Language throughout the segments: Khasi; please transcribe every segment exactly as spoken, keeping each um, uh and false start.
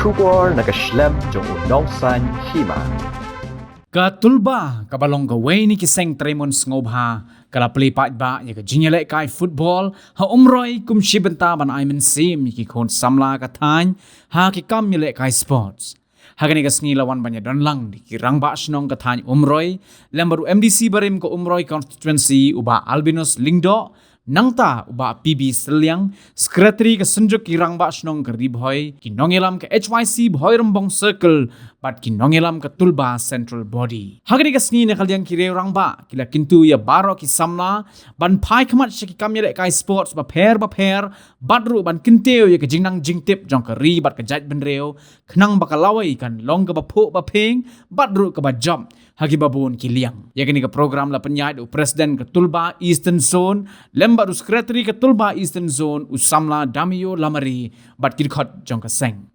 Khubor na ka shlem jong u Nongsaiñ Hima. Ka Tulba, kaba long kawei na ki seng trei mon sngewbha, ka la plie paidbah ïa ka jingïalehkai football ha Umroi kum shi bynta ban ai mynsiem ïa ki khun samla ka thaiñ ha ki kam ïalehkai sports. Ha kane ka sngi la wan ban ïadon lang da ki rangbah shnong ka thaiñ Umroi, lem bad u M D C barim ka Umroi constituency, u Bah Albinus Lyngdoh, nangta u Bah P B Sylliang, Secretary ka Synjuk ki Rangbah Shnong ka Ri Bhoi, ki nongïalam ka H Y C Bhoirymbong Circle, bad ki nongïalam ka Tulba Central Body. Ha kane ka sngi, na ka liang ki riew rangbah ki la kyntu ïa baroh ki samla ban phai khmat sha ki kam ïalehkai sports bapher bapher, bad ruh ban kyntiew ïa ka jingnang jingtip jong ka ri bad ka jaitbynriew, khnang ba ka lawei kan long kaba phuh ba phieng, bad ruh kaba jop ha kiba bun ki liang. Ïa kane ka program la pynïaid da u President ka Tulba Eastern Zone, lem bad u Secretary ka Tulba Eastern Zone, u samla Damio Lamare, bad ki dkhot jong ka seng.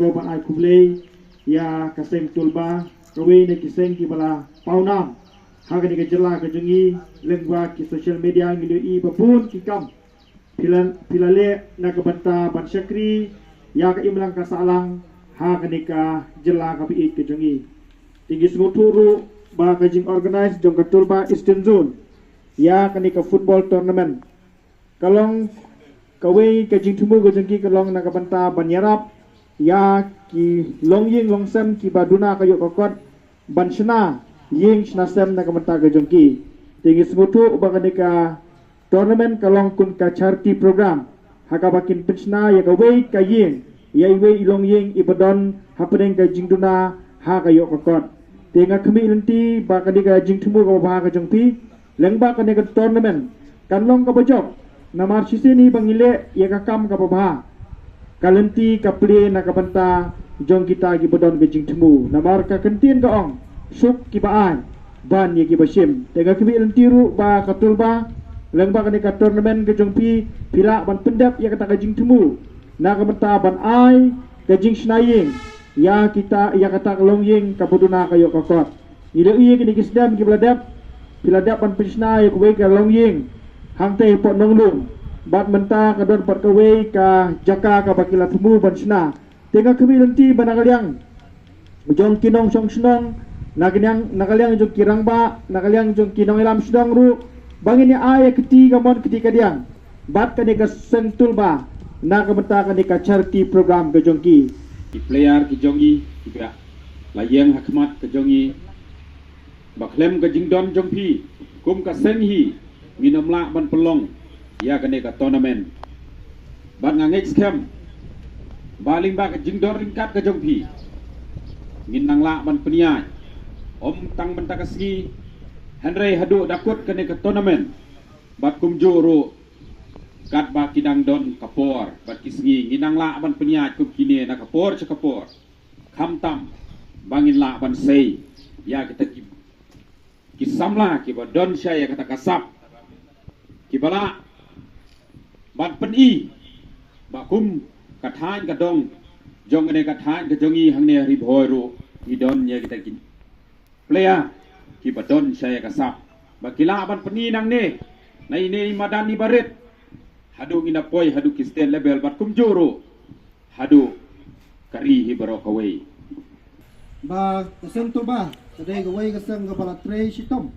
Ko ban ai khublei ïa ka seng Tulba, kawei na ki seng kiba la pawnam ha kane ka jylla ka jong ngi, lyngba ki social media ngi la ïohi ba bun ki kam phi la, phi la leh na ka bynta ban shakri ïa ka imlang ka sahlang ha kane ka jylla kaba ïeit ka jong ngi. Te ngi sngewthuh ruh ba ka jingorganize jong ka Tulba Eastern Zone ïa kane ka football tournament ka long kawei ka jingthmu ka jong ki, ka long na ka bynta ban ïarap ïa ki longïing longsem kiba duna ka ïoh ka kot ban shna ïing shna sem na ka bynta ka jong ki. Te ngi sngewthuh ba kane ka tournament ka long kum ka charity program ha kaba kin pynshna ïa kawei ka ïing ïa iwei i longïing iba don hapdeng ka jingduna ha ka ïoh ka kot. Te nga khmih lynti ba kane ka jingthmu kaba bha ka jong phi lyngba kane ka tournament kan long kaba jop. Namar shisien hi ba ngi leh ïa ka kam kaba bha, ka lynti ka plie na ka bynta jong kita kiba don ka jingthmu. Namar ka kyntien ka ong, suk kiba ai ban ïa kiba shim. Te nga khmih lynti ruh ba ka Tulba, lyngba kane ka tournament ka jong phi, phi lah ban pyndep ïa kata ka jingthmu na ka bynta ban ai ka jingshna ïing ïa kita, ïa kata ka longïing kaba duna ka ïoh ka kot. Ngi la ïohi kine ki snem kiba la dep, ki la dep ban pynshna ïa kawei ka longïing hangtei hapoh Nonglum. Bad mynta ka don pat kawei ka jaka kaba ki la thmu ban shna. Te nga khmih lynti ba na ka liang jong ki nongshong shnong, na ka liang, na ka liang jong ki rangbah, na ka liang jong ki nongïalam shnong ruh, ba ngin ïa ai ïa kti kamon kti kadiang bad kane ka seng Tulba na ka bynta kane ka charity program ka jong ki. Ki player ki jong ngi kiba la ïeng ha khmat ka jong ngi, ba khlem ka jingdon jong phi kum ka seng hi ngin ym lah ban pynlong ïa kane ka tournament. Bad nga ngeit skhem Ba lyngba ka jingdon ryngkat ka jong phi, ngin nang lah ban pynïaid, ym tang mynta ka sngi, hynrei haduh da kut kane ka tournament, bad kumjuh ruh katba ki dang don ka por bad ki sngi, ngin nang lah ban pynïaid kum kine na ka por sha ka por. Khamtam ba ngin lah ban sei ïa kita ki, ki samla kiba don sha ïa kata ka sap, kiba lah ban pyni ba kum ka thaiñ ka dong jong kane ka thaiñ ka jong ngi hangne ha Ri Bhoi ruh ngi don ïa kita ki player kiba don sha ïa ka sap, ba ki lah ban pyni nangne na ine i madan iba rit, haduh ngin da poi haduh ki state level bad kumjuh ruh haduh ka ri hi baroh kawei. Ba ka seng Tulba ka dei kawei ka seng kaba la trei shitom,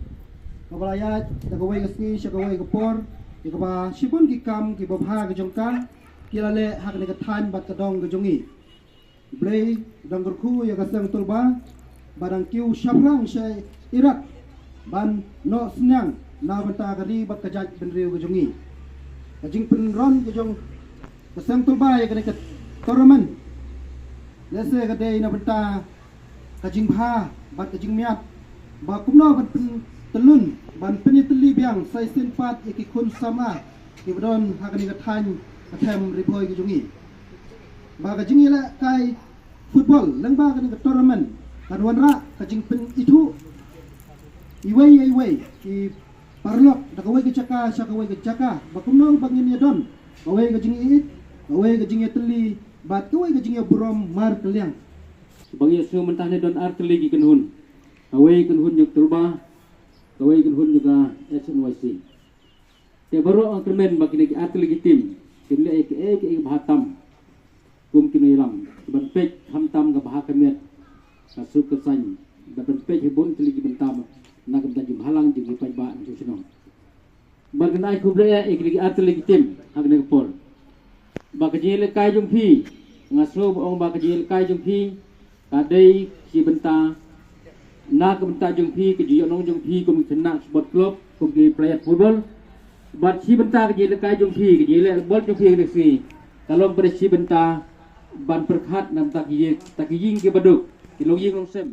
kaba la ïaid da kawei ka sngi sha kawei ka por, ïa kaba shibun ki kam kiba bha ka jong ka ki la leh ha kane ka thaiñ bad ka dong ka jong ngi. Blei dang kyrkhu ïa ka seng Tulba ba dang kiew shaphrang sha Iraq ban noh synñiang na bynta ka ri bad ka jaitbynriew ka jong ngi. Ka jingpynrung ka jong ka seng Tulba ïa kane ka tournament lehse ka dei na bynta ka jingbha bad ka jingmiat ba kumno ban pyntyllun, ban pynïatylli biang sa shisien pat ïa ki khun samla kiba don ha kane ka thaiñ ka them Ri Bhoi ka jong ngi. Ba ka jingïalehkai football lyngba kane ka tournament kan wanrah ka jingpynithuh iwei ïa iwei i paralok da kawei ka jaka sha kawei ka jaka, ba kumno ba ngin ïadon kawei ka jingïeit, kawei ka jingïatylli bad kawei ka jingïaburom markylliang. Ba ngi ïohsngew mynta ne don ar tylli ki kynhun, kawei kynhun jong Tulba, kawei kynhun jong ka H N Y C. Te baroh nga kyrmen ba kine ki ar tylli ki team kin leh ïa kiei kiei kiba bha tam kum ki nongïalam, ban peit khamtam kaba ha ka miat, ka suk ka saiñ, ban peit ha bun tylli ki bynta na ka bynta jingbahalang jong ki paidbah na shnong. Bad ngan ai khublei ïa kine ki ar tylli ki team ha kane ka por. Ba ka jingïalehkai jong phi, nga sngew ba ong ba ka jingïalehkai jong phi ka dei shi bynta, na ka bynta jong phi, ka jingïohnong jong phi kum ki khynnah sport club, kum ki player football. Bad shi bynta ka jingïalehkai jong phi, ka jingïaleh bol jong phi ha kane ka sngi ka long ba dei shi bynta ban pyrkhat na bynta ki ïing, ta ki ïing kiba duk, ki longïing longsem.